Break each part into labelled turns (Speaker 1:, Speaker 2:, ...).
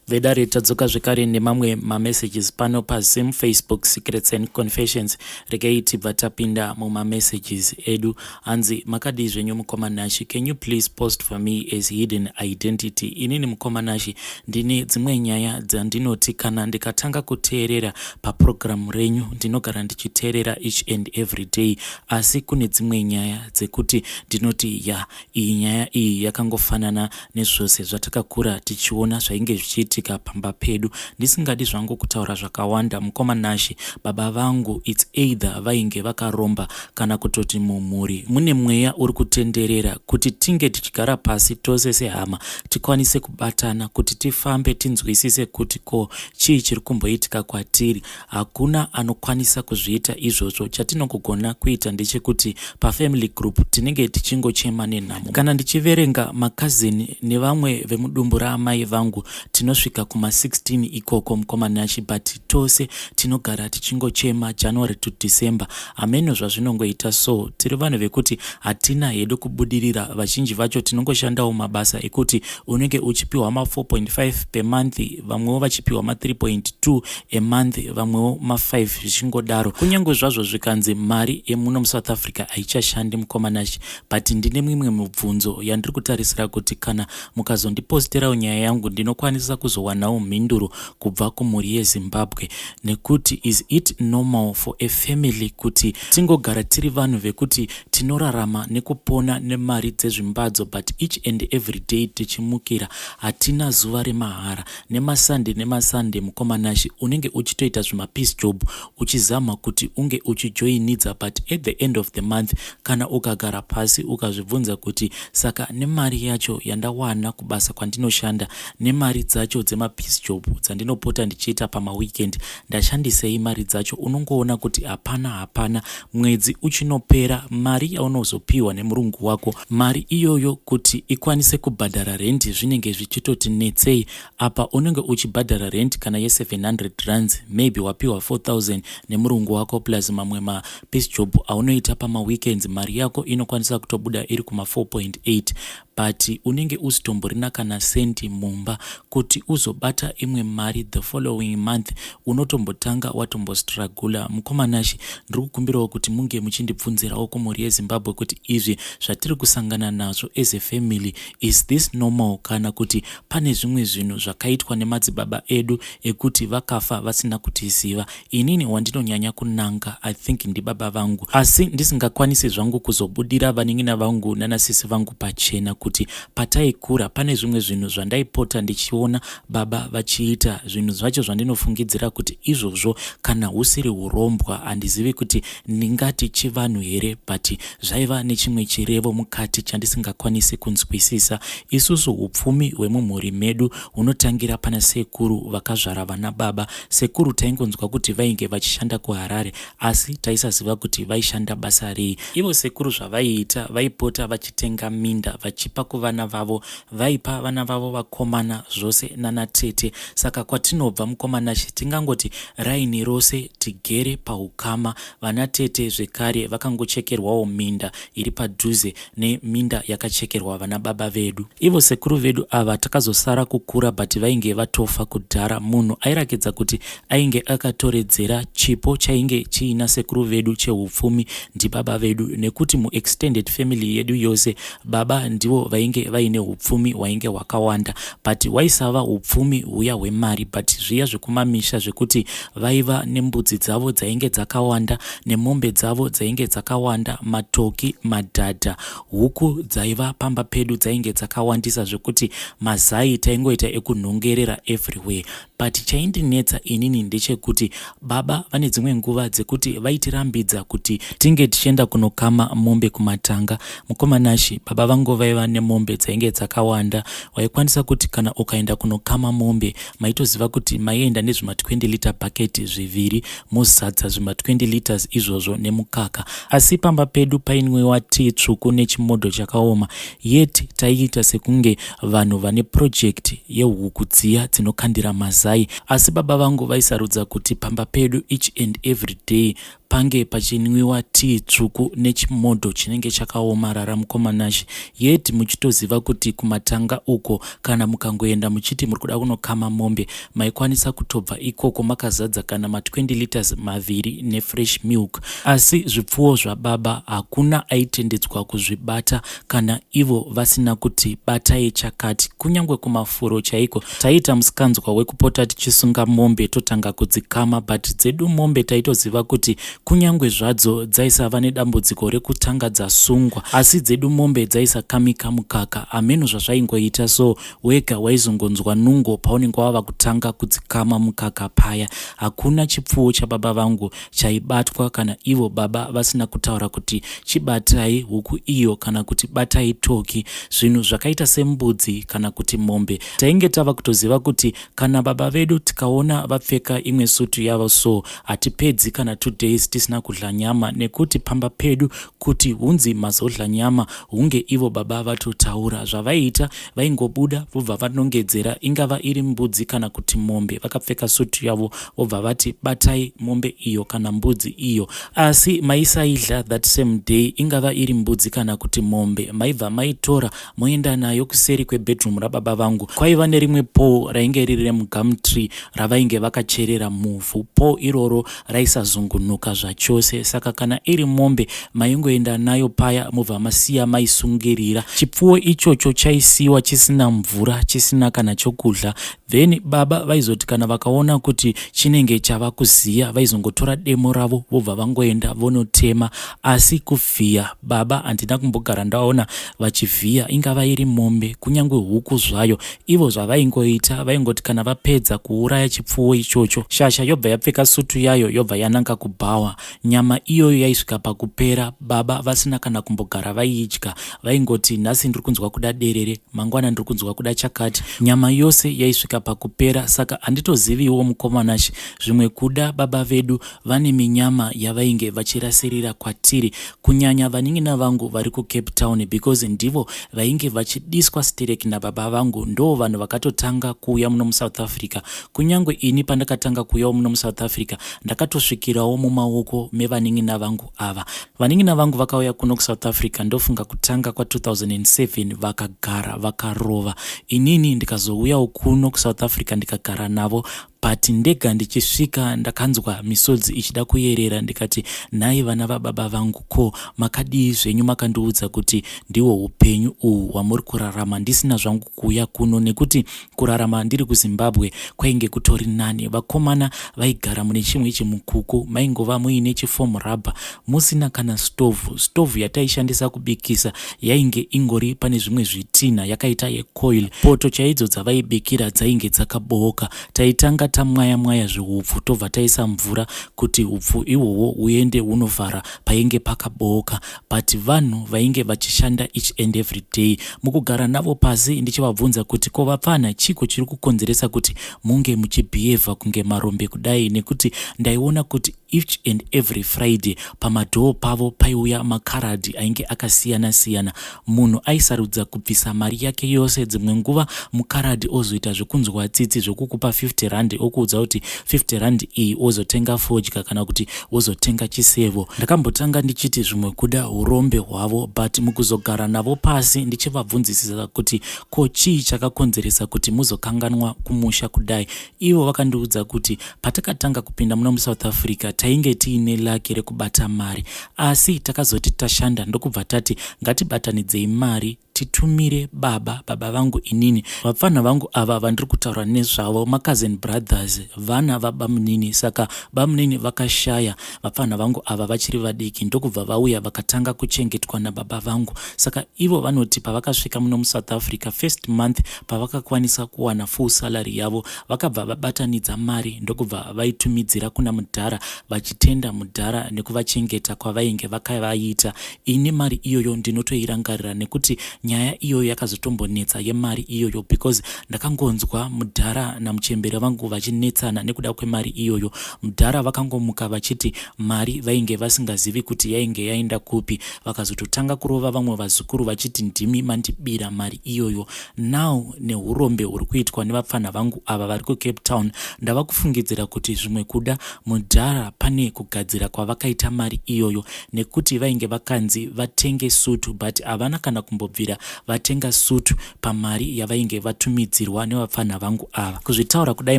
Speaker 1: Vedare, tadzoka zvekare nemamwe mamessages pano paZim Facebook Secrets and Confessions. Regai tibva tapinda mumamessages edu. Hanzi, "Makadii zvenyu mukoma Nashi? Can you please post for me as hidden identity? Inini mukoma Nashi, ndine dzimwe nyaya dzandinoti kana ndikatanga kuteerera papurogiramu renyu, ndinogara ndichiteerera each and every day, asi kune dzimwe nyaya dzekuti ndinoti ya, iyi nyaya iyi yakangofanana nezvose zvatakakura tichiona zvainge zvichiitika pamba pedu. Ndisingadi zvangu kutaura zvakawanda, mukoma Nashi, baba vangu, it's either vainge vakaromba kana kutoti mumhuri mune mweya uri kutenderera. Kuti tinge tichigara pasi tose sehama, tikwanise kubatana kuti tifambe, tinzwisise kuti ko chii chiri kumboitika kwatiri, hakuna anokwanisa kuzviita izvozvo. Chatinogogona kuita ndechekuti pafamily group tinenge tichingochema nenhamo. Kana ndichiverenga makazini nevamwe vemudumbu raamai vangu, tinosvika kuma16 ikoko, mukoma Nashi, but tose tinogara tichingochema January to December. Hameno zvazvinongoita. So tiri vanhu vekuti hatina hedu kubudirira. Vazhinji vacho tinongoshandawo mabasa ekuti unenge uchipiwa ma4.5 per month, vamwewo vachipiwa ma3.2 a month, vamwewo ma5, zvichingodaro. Kunyange zvazvo zvikanzi mari yemuno muSouth Africa haichashandi, mukoma Nashi, but ndine mimwe mibvunzo yandiri kutarisira kuti kana mukazondiposterawo nyaya yangu, ndinokwanisa kuzowanawo mhinduro kubva kumhuri yeZimbabwe. Nekuti is it normal for a family kuti tingogara tiri vanhu vekuti tinorarama nekupona nemari dzezvimbadzo, but each and every day tichimukira, hatina zuva remahara? NemaSunday nemaSunday, mukoma Nashi, unenge uchitoita zvimapiece job uchizama kuti unge uchijoinidza, but at the end of the month, kana ukagara pasi ukazvibvunza kuti saka nemari yacho yandawana kubasa kwandinoshanda nemari dzacho dzemapiece job dzandinopota ndichiita pamaweekend, ndashandisei mari dzacho?" Unongoona kuti hapana, hapana. Mwedzi uchinopera, mari yaunozopiwa nemurungu wako, mari iyoyo kuti ikwanise kubhadhara rendi zvinenge zvichitoti netsei. Apa unenge uchibhadhara rent kana ye700 rands, maybe wapiwa 4000 nemurungu wako plus mamwe mapiece job aunoita pamaweekends, mari yako inokwanisa kutobuda iri kuma4.8, but unenge usitomborina kana sendi mumba. Kuti uzobata imwe mari the following month, unotombotanga watombostrugula. Mukoma Nashi, ndiri kukumbirawo kuti munge muchindibvunzirawo kumhuri yeZimbabwe kuti izvi zvatiri kusangana nazvo as a family, is this normal, kana kuti pane zvimwe zvinhu zvakaitwa nemadzibaba edu ekuti vakafa vasina kutiziva? Inini wandinonyanya kunanga, I think, ndibaba vangu, asi ndisingakwanisi zvangu kuzobudira vanin'ina vangu nanasisi vangu pachena kuti pataikura pane zvimwe zvinhu zvandaipota ndichiona baba vachiita, zvinhu zvacho zvandinofungidzira kuti izvozvo kana husiri urombwa, handizivi kuti ndingati chivanhu here, but zvaiva nechimwe chirevo mukati chandisingakwanisi kunzwisisa. Isusu upfumi hwemumhuri medu hunotangira pana sekuru vakazvara vana baba. Sekuru taingonzwa kuti vainge vachishanda kuHarare, asi taisaziva kuti vaishanda basa rei. Ivo sekuru zvavaiita, vaipota vachitenga minda vachipa kuvana vavo. Vaipa vana vavo vakomana zvose nanatete. Saka kwatinobva, mukoma Nashi, tingangoti raini rose tigere paukama. Vanatete zvekare vakangochekerwawo minda iri padhuze neminda yakachekerwa vana baba vedu. Ivo sekuru vedu ava takazosara kukura, but vainge vatofa kudhara. Munhu airakidza kuti ainge akatoredzera chipo chainge chiina sekuru vedu cheupfumi ndibaba vedu, nekuti muextended family yedu yose, baba ndivo vainge vaine upfumi hwainge hwakawanda, but hwaisava upfumi huya hwemari, but zviya zvekumamisha zvekuti vaiva nembudzi dzavo dzainge dzakawanda, nemombe dzavo dzainge dzakawanda, matoki, madhadha, huku dzaiva pamba pedu dzainge dzakawandisa zvekuti mazai taingoita ekunhongerera everywhere. But chaindinetsa inini ndechekuti baba vane dzimwe nguva dzekuti vaitirambidza kuti tinge tichienda kunokama mombe kumatanga. Mukoma Nashi, baba vangu vaiva nemombe dzainge dzakawanda. Waikwanisa kuti kana ukaenda kunokama mombe, maitoziva kuti maienda nezvima20 liter bucket zviviri, mozadza zvima20 liters izvozvo nemukaka. Asi pamba pedu painwiwa tii tsvuku nechimodho chakaoma, yet taiita sekunge vanhu vane project yehuku dziya dzinokandira mazai. Asi baba vangu vaisarudza kuti pamba pedu each and every day pange pachinwiwa tii tsvuku nechimodho chinenge chakaomarara mukoma Nashe yet muchitoziva kuti kumatanga uko kana mukangoenda muchiti muri kuda kunokama mombe maikwanisa kutobva ikoko makazadza kana ma20 liters maviri nefresh milk. Asi zvipfuwo zvababa hakuna aitendedzwa kuzvibata kana ivo vasina kuti batai chakati. Kunyange kumafuro chaiko taiita musikanzwa wekupota tichisunga mombe totanga kudzikama but dzedu mombe taitoziva kuti kunyange zvadzo dzaisava nedambudziko rekutanga dzasungwa asi dzedu mombe dzaisakamika mukaka hameno zvazvaingoita so wega waizongonzwa nungo paunenge wava kutanga kudzikama mukaka paya. Hakuna chipfuwo chababa vangu chaibatwa kana ivo baba vasina kutaura kuti chibatai huku iyo kana kuti batai toki. Zvinhu zvakaita sembudzi kana kuti mombe tainge tava kutoziva kuti kana baba vedu tikaona vapfeka imwe sutu yavo so hatipedzi kana 2 days tisina kudla nyama nekuti pamba pedu kuti hunzi mazodla nyama hunge ivo baba vatotaura. Zvavaiita vaingobuda vobva vanongedzera ingava iri mbudzi kana kuti mombe vakapfeka sutu yavo vobva vati batai mombe iyo kana mbudzi iyo. Asi maisaidla that same day ingava iri mbudzi kana kuti mombe maibva maitora moenda nayo kuseri kwebedroom rababa vangu. Kwaiva nerimwe pole rainge riri remugumtree ravainge vakacherera muvhu. Pole iroro raisazungunuka zvachose saka kana iri mombe maingoenda nayo paya mobva masiya maisungirira. Chipfuwo ichocho chaisiwa chisina mvura chisina kana chokudla. Then baba vaizoti kana vakaona kuti chinenge chava kuziya vaizongotora demo ravo vobva vangoenda vonotema. Asi kuvhiya baba handina kumbogara ndaona vachivhiya ingava iri mombe kunyange huku zvayo. Ivo zvavaingoita vaingoti kana vapedza kuuraya chipfuwo ichocho shasha yobva yapfeka sutu yayo yobva yananga kubhawa. Nyama iyoyo yaisvika pakupera baba vasina kana kumbogara vaiidya. Vaingoti nhasi ndiri kunzwa kuda derere mangwana ndiri kunzwa kuda chakati. Nyama yose yaisvika pakupera saka handitoziviwo mukoma Nashe zvimwe kuda baba vedu vane minyama yavainge vachirasirira kwatiri kunyanya vanin'ina vangu vari kuCape Town because ndivo vainge vachidiswa stereki nababa vangu ndo vanhu vakatotanga kuuya muno muSouth Africa. Kunyange ini pandakatanga kuuyawo muno muSouth Africa ndakatosvikirawo mumaoko mevanin'ina vangu ava. Vanin'ina vangu vakauya kuno kuSouth Africa ndofunga kutanga kwa2007 vakagara vakarova. Inini ndikazouyawo kuno kuSouth Africa ndikagara navo but ndega ndichisvika ndakanzwa misodzi ichida kuyerera ndikati nhai vana vababa vangu ko makadii zvenyu makandiudza kuti ndihwo upenyu uhwu hwamuri kurarama ndisina zvangu kuuya kuno nekuti kurarama ndiri kuZimbabwe kwainge kutori nani. Vakomana vaigara mune chimwe chimukuku maingova muine chifoam rubber musina kana stove. Stove yataishandisa kubikisa yainge ingori pane zvimwe zvitinha yakaita yecoil. Poto chaidzo dzavaibikira dzainge dzakabooka. Taitanga tamwaya mwaya zvihupfu tobva taisa mvura kuti hupfu ihwohwo huende hunovhara painge pakabooka. But vanhu vainge vachishanda each and every day. Mukugara navo pasi ndichivabvunza kuti ko vapfana chiiko chiri kukonzeresa kuti munge muchibhiyevha kunge marombe kudai nekuti ndaiona kuti each and every Friday pamadhoo pavo paiuya makaradhi ainge akasiyana siyana. Munhu aisarudza kubvisa mari yake yose dzimwe nguva mukaradhi ozoita zvekunzwa tsitsi zvekukupa 50 rand okuudza kuti 50 rand iyi wozotenga fodya kana kuti wozotenga chisevo. Ndakambotanga ndichiti zvimwe kuda urombe hwavo but mukuzogara navo pasi ndichivabvunzisisa kuti ko chii chakakonzeresa kuti muzokanganwa kumusha kudai ivo vakandiudza kuti patakatanga kupinda muno muSouth Africa tainge tiine lucky rekubata mari asi takazoti tashanda ndokubva tati ngatibatanidzei mari titumire baba baba vangu inini vapfanha vangu ava vandiri kutaura nezvavo macousin brothers vana vabamunini saka bamunini vakashaya vapfanha vangu ava vachiri vadiki ndokubva vauya vakatanga kuchengetwa nababa vangu saka ivo vanoti pavakasvika muno muSouth Africa first month pavakakwanisa kuwana full salary yavo vakabva vabatanidza mari ndokubva vaitumidzira kuna mudhara vachitenda mudhara nekuvachengeta kwavainge vakavaita. Ini mari iyoyo ndinotoirangarira nekuti Nyaya iyoyo yakazotombonetsa yemari iyoyo because ndakangonzwa mudhara namuchembere vangu vachinetsana nekuda kwemari iyoyo. Mudhara vakangomuka vachiti mari vainge vasingazivi kuti yainge yaenda kupi, vakazototanga kurova vamwe vazukuru vachiti ndimi mandibira mari iyoyo. Now nehurombe huri kuitwa nevapfanha vangu ava vari kuCape Town, ndava kufungidzira kuti zvimwe kuda mudhara pane kugadzira kwavakaita mari iyoyo nekuti vainge vakanzi vatenge sutu but havana kana kumbobvira vatenga sutu pamari yavainge vatumidzirwa nevapfanha vangu ava. Kuzvitaura kudai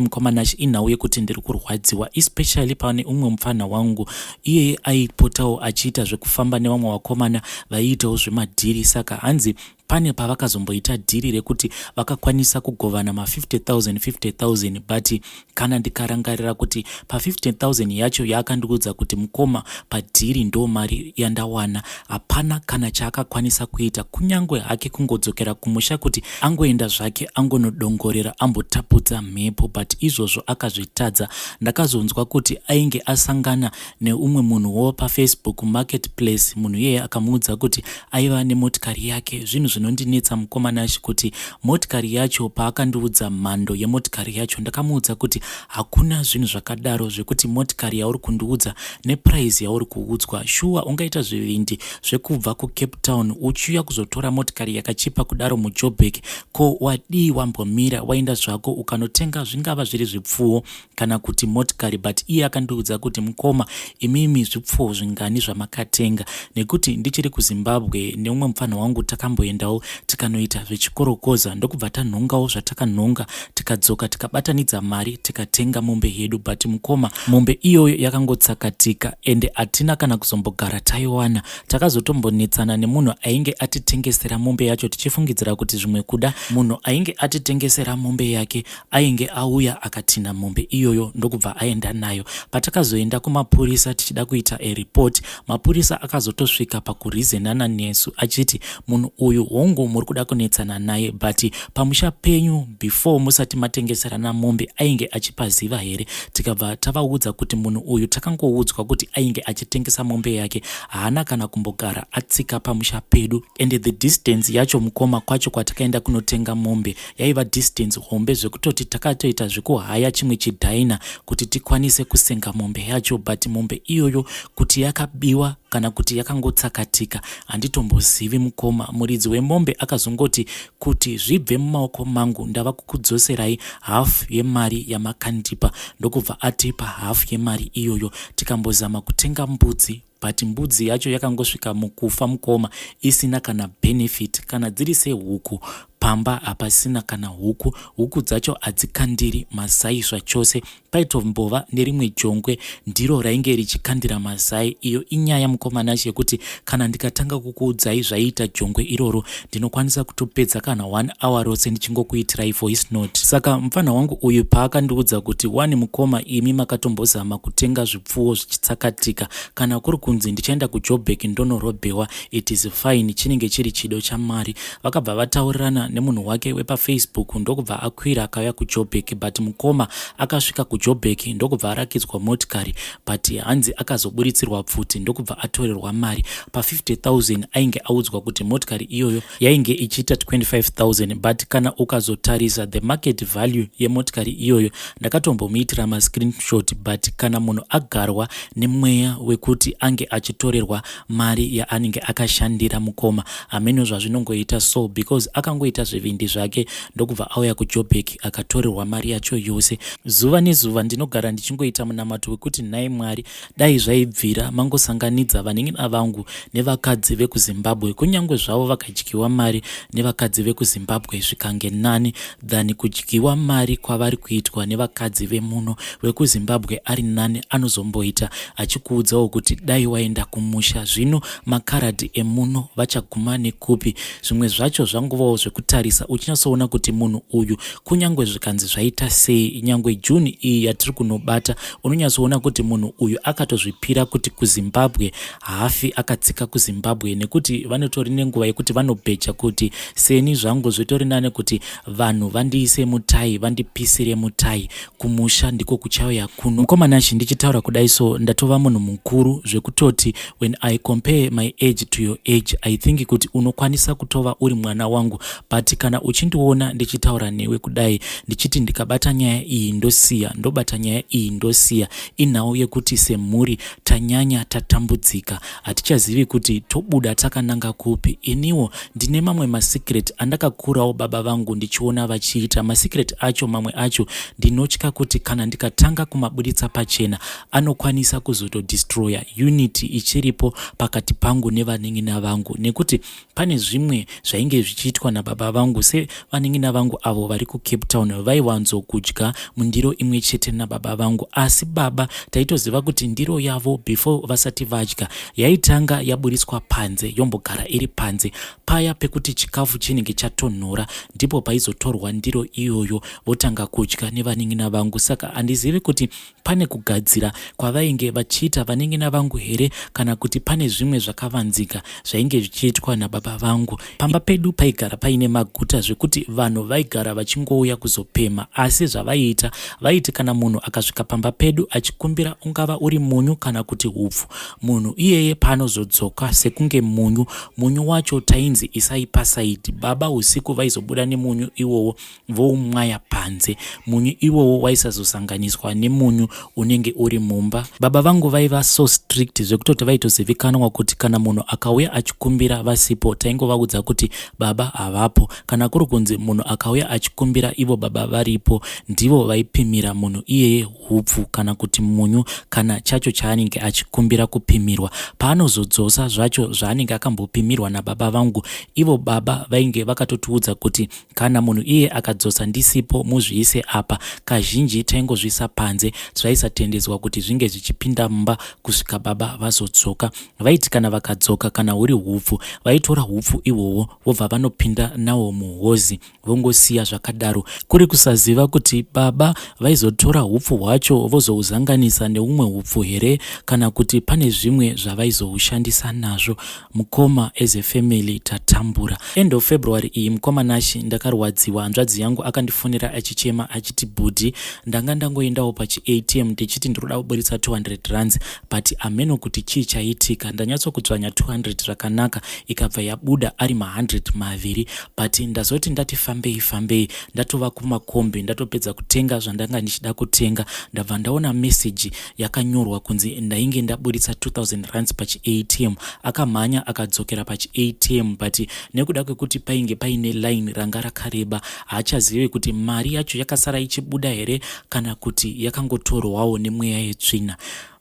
Speaker 1: mukoma Nash inhau yekuti ndiri kurwadziwa especially pane umwe mupfanha wangu iyeye aipotawo achiita zvekufamba nevamwe vakomana vaiitawo zvemadhiri saka hanzi pane pavakazomboita dhiri rekuti vakakwanisa kugovana ma 50,000 50,000 but kana ndikarangarira kuti pa 50,000 yacho yaakandiudza kuti mukoma padhiri ndo mari yandawana, hapana kana chaakakwanisa kuita kunyange hake kungodzokera kumusha kuti angoenda zvake angonodongorera ambotapudza mhepo, but izvozvo akazvitadza. Ndakazonzwa kuti ainge asangana neumwe munhuwo paFacebook Marketplace, munhu iyeye akamuudza kuti aiva nemotikari yake. Zvinhu zvinondinetsa mukoma Nash kuti motikari yacho paakandiudza mhando yemotikari yacho ndakamuudza kuti hakuna zvinhu zvakadaro zvekuti motikari yauri kundiudza neprice yauri kuudzwa. Shuwa ungaita zvivindi zvekubva kuCape Town uchiuya kuzotora motikari yakachipa kudaro muJoburg? Ko wadii wambomira waenda zvako ukanotenga zvingava zviri zvipfuwo kana kuti motikari? But iye akandiudza kuti mukoma imimi zvipfuwo zvingani zvamakatenga, nekuti ndichiri kuZimbabwe neumwe mupfanha wangu takamboendawo tikanoita zvechikorokoza ndokubva tanhongawo zvatakanhonga tikadzoka tikabatanidza mari tikatenga mombe yedu, but mukoma mombe iyoyo yakangotsakatika ende hatina kana kuzombogara taiwana. Takazotombonetsana nemunhu ainge atitengesera mombe yacho tichifungidzira kuti zvimwe kuda munhu ainge atitengesera mombe yake ainge auya akatinha mombe iyoyo ndokubva aenda nayo. Patakazoenda kumapurisa tichida kuita a report, mapurisa akazotosvika pakureasonana nesu achiti munhu uyu hongu muri kuda kunetsana naye, but pamusha penyu before musati matengeserana mombe ainge achipaziva here? Tikabva tavaudza kuti munhu uyu takangoudzwa kuti ainge achitengesa mombe yake, haana kana kumbogara atsika pamusha pedu, and the distance yacho mukoma kwacho kwatakaenda kunotenga mombe yaiva distance hombe zvekutoti takatoita zvekuhaya chimwe chidhaina kuti tikwanise kusenga mombe yacho. But mombe iyoyo kuti yakabiwa kana kuti yakangotsakatika handitombozivi mukoma. Muridzi wemombe akazongoti kuti zvibve mumaoko mangu ndava kukudzoserai hafu yemari yamakandipa, ndokubva atipa hafu yemari iyoyo. Tikambozama kutenga mbudzi, but mbudzi yacho yakangosvika mukufa mukoma isina kana benefit. Kana dziri sehuku pamba hapasina kana huku, huku dzacho hadzikandiri mazai zvachose. Paitombova nerimwe jongwe ndiro rainge richikandira mazai. Iyo inyaya mukoma Nash yekuti kana ndikatanga kukuudzai zvaiita jongwe iroro ndinokwanisa kutopedza kana 1 hour rose ndichingokuitirai voice note. Saka mupfanha wangu uyu paakandiudza kuti wani mukoma imi makatombozama kutenga zvipfuwo zvichitsakatika, kana kuri kunzi ndichaenda kuJoburg ndonorobhewa it is fine, chinenge chiri chido chamari. Vakabva vataurirana nemunhu wake wepaFacebook ndokubva akwira akauya kuJoburg, but mukoma akasvika kuJoburg ndokubva arakidzwa motikari, but hanzi akazoburitsirwa pfuti ndokubva atorerwa mari. Pa 50,000 ainge audzwa kuti motikari iyoyo yainge ichiita 25,000, but kana ukazotarisa the market value yemotikari iyoyo, ndakatombomuitira mascreenshot, but kana munhu agarwa nemweya wekuti ange achitorerwa mari yaanenge akashandira mukoma, hameno zvazvinongoita so, because akangoita zvivindi zvake ndokubva auya kuJoburg akatorerwa mari yacho yose. Zuva nezuva ndinogara ndichingoita munamato wekuti nhai Mwari, dai zvaibvira mangosanganidza vanin'ina vangu nevakadzi vekuZimbabwe, kunyange zvavo vakadyiwa mari nevakadzi vekuZimbabwe zvikange nani than kudyiwa mari kwavari kuitwa nevakadzi vemuno. WekuZimbabwe ari nani, anozomboita achikuudzawo kuti dai waenda kumusha. Zvino makaradhi emuno vachaguma nekupi? Zvimwe zvacho zvangovawo zvekutamba. Uchitarisa uchinyatsoona kuti munhu uyu, kunyange zvikanzi zvaita sei, nyangwe June iyi yatiri kunobata, unonyatsoona kuti munhu uyu akatozvipira kuti kuZimbabwe haafi akatsika kuZimbabwe, nekuti vanotori nenguva yekuti vanobheja kuti seni zvangu zvitori nane kuti vanhu vandiise mutai, vandipisire mutai, kumusha ndiko kuchauya kuno. Mukoma Nashe, ndichitaura kudai so ndatova munhu mukuru zvekutoti when I compare my age to your age, I think kuti unokwanisa kutova uri mwana wangu. But kana uchindiona ndichitaura newe kudai, ndichiti ndikabata nyaya iyi ndosiya, ndobata nyaya iyi ndosiya, inhau yekuti semhuri tanyanya tatambudzika, hatichazivi kuti tobuda takananga kupi. Iniwo ndine mamwe masecret andakakurawo baba vangu ndichiona vachiita. Masecret acho, mamwe acho ndinotya kuti kana ndikatanga kumabuditsa pachena anokwanisa kuzotodestroya unity ichiripo pakati pangu nevanin'ina vangu, nekuti pane zvimwe zvainge zvichiitwa nababa vangu. Sevanin'ina vangu avo vari kuCape Town, vaiwanzokudya mundiro imwe chete nababa vangu, asi baba taitoziva kuti ndiro yavo before vasati vadya yaitanga yaburiswa panze, yombogara iri panze paya pekuti chikafu chinenge chatonhora, ndipo paizotorwa ndiro iyoyo votanga kudya nevanin'ina vangu. Saka handizivi kuti pane kugadzira kwavainge vachiita vanin'ina vangu here, kana kuti pane zvimwe zvakavanzika zvainge zvichiitwa nababa vangu. Pamba pedu paigara paine maguta zvekuti vanhu vaigara vachingouya kuzopemha, asi zvavaiita, vaiti kana munhu akasvika pamba pedu achikumbira, ungava uri munyu kana kuti hupfu, munhu iyeye paanozodzoka sekunge munyu, munyu wacho tainzi isai paside. Baba usiku vaizobuda nemunyu iwowo voumwaya panze. Munyu iwowo waisazosanganiswa nemunyu unenge uri mumba. Baba vangu vaiva so strict zvekutoti vaitozivikanwa kuti kana munhu akauya achikumbira vasipo, taingovaudza kuti baba havapo. Kana kuri kunzi munhu akauya achikumbira ivo baba varipo, ndivo vaipimira munhu iyeye hupfu kana kuti munyu kana chacho chaanenge achikumbira kupimirwa. Paanozodzosa zvacho zvaanenge akambopimirwa nababa vangu, ivo baba vainge vakatotiudza kuti kana munhu iye akadzosa ndisipo, muzviise apa. Kazhinji taingozviisa panze, zvaisatendedzwa kuti zvinge zvichipinda mumba kusvika baba vazodzoka. Vaiti kana vakadzoka, kana huri hupfu, vaitora hupfu ihwohwo vobva vanopinda nawo muhozi, vongosiya zvakadaro, kuri kusaziva kuti baba vaizotora hupfu hwacho vozohuzanganisa neumwe hupfu here, kana kuti pane zvimwe zvavaizohushandisa nazvo. Mukoma, as a family tatambura. End of February iyi, mukoma Nashi, ndakarwadziwa. Hanzvadzi yangu akandifonera achichema achiti, "Bhudhi, ndanga ndangoendawo pachiATM ndichiti ndinoda kuburitsa 200 rands, but hameno kuti chii chaitika. Ndanyatsokudzvanya 200 zvakanaka, ikabva yabuda ari ma100 maviri, but ndazoti ndati fambei fambei, ndatova kumakombi, ndatopedza kutenga zvandanga ndichida kutenga, ndabva ndaona meseji yakanyorwa kunzi ndainge ndaburitsa 2000 rands pachiATM." Akamhanya akadzokera pachiATM, but nekuda kwekuti painge paine line ranga rakareba, haachazivi kuti mari yacho yakasara ichibuda here kana kuti yakangotorwawo nemweya yetsvina.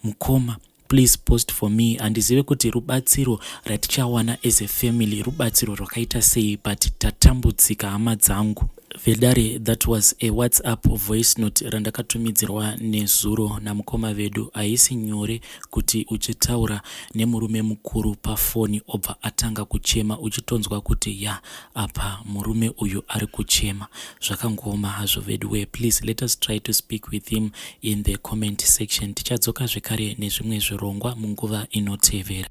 Speaker 1: "Mukoma, please post for me. Handizivi kuti rubatsiro ratichawana as a family rubatsiro rwakaita sei, but tatambudzika, hama dzangu." Vedare, that was a WhatsApp voice note randakatumidzirwa nezuro namukoma vedu. Haisi nyore kuti uchitaura nemurume mukuru pafoni obva atanga kuchema, uchitonzwa kuti ya, apa murume uyu ari kuchema. Zvakangooma hazvo vedu we. Please let us try to speak with him in the comment section. Tichadzoka zvekare nezvimwe zvirongwa munguva inotevera.